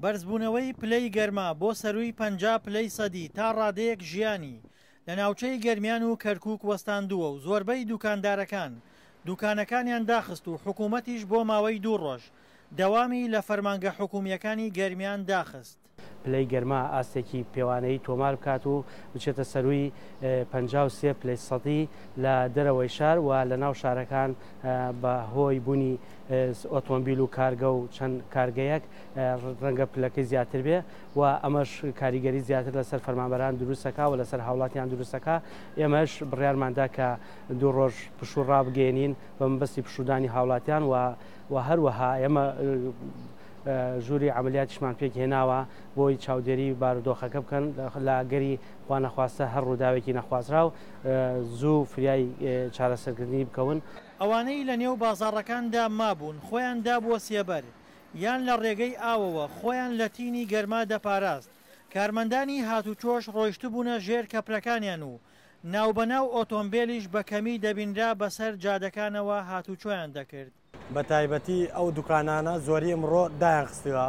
بەرزبوونەوەی پلەی گەرما بۆ سەرووی 50 پلەی سەدی تا ڕادەیەک ژیانی لە ناوچەی گەرمیان و کەرکووک وەستاندووە و زۆربەی دووکاندارەکان دووکانەکانیان داخست و حکوومەتیش بۆ ماوەی دوو ڕۆژ دەوامی لە فەرمانگە حکوومییەکانی گەرمیان داخست. پلەی گەرما ئاستێکی پێوانەیی تۆمار بکات و بچێتە سەرووی 53 پلەی سەدی لە دەرەوەی شار و لە ناو شارەکان بە هۆی بوونی ئۆتۆمبیل و کارگە و چەند کارگەیەک ڕەنگە پلەکەی زیاتر بێ و ئەمەش کاریگەری زیاتر لەسەر فەرمانبەران دروستەکە و لەسەر هاوڵاتیان دروستەکە ئێمەش بڕیارماندا کە دوو ڕۆژ پشوو ڕابگەێنین بە مەبەستی پشوودانی هاوڵاتیان و و هەروەها ئێمە ژووری عەمەلیاتیشمان پێک هێناوە بۆی چاودێری بارودۆخەکە بکەن لە ئەگەری خوانەخواستە هەر ڕووداوێکی نەخوازراو زوو فریای چارەسەرکردنی بکەون. ئەوانەی لە نێو بازاڕەکاندا مابوون خۆیان دابووە سێبەر یان لە ڕێگەی ئاوەوە خۆیان لە تینی گەرما دەپاراست، کارمەندانی هاتوچۆش ڕۆیشتبوونە ژێر کەپرەکانیان و ناوبەناو ئۆتۆمبێلیش بە کەمی دەبینرا بەسەر جادەکانەوە هاتوچۆیان دەکرد. بە تایبەتی ئەو دوکانانە زۆری ئمڕۆ دایان خستوە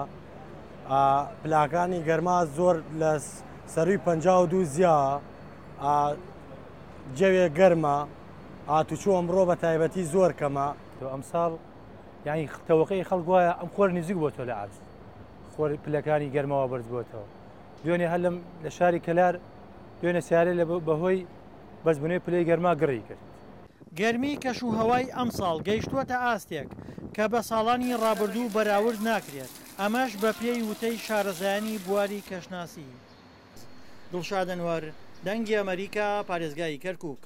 پلاکانی گەرما زۆر لە سەروی 52 زیا جەوێ گەرمە هاتوچۆ ئەمڕۆ بە تایبەتی زۆر کەمە. تۆ ئەمساڵ یانی تەوەقەی خەڵک وایە ئەم خۆر نزیک بۆتەوە لە ئاست خۆر پلەکانی گەرماوە بەرز بۆتەوە دوێنێ هەر لەم لە شاری کەلار دوێنێ سیارێ لە بەهۆی بەرزبوونەوەی پلەی گەرما گڕی کرد. گەرمی کەشوهەوای ئەمساڵ گەیشتووەتە ئاستێک کە بە ساڵانی ڕابردوو بەراورد ناکرێت، ئەمەش بەپێی وتەی شارەزایانی بواری کەشناسی. دڵشاد ئەنوەر، دەنگی ئەمەریکا، پارێزگای کەرکوک.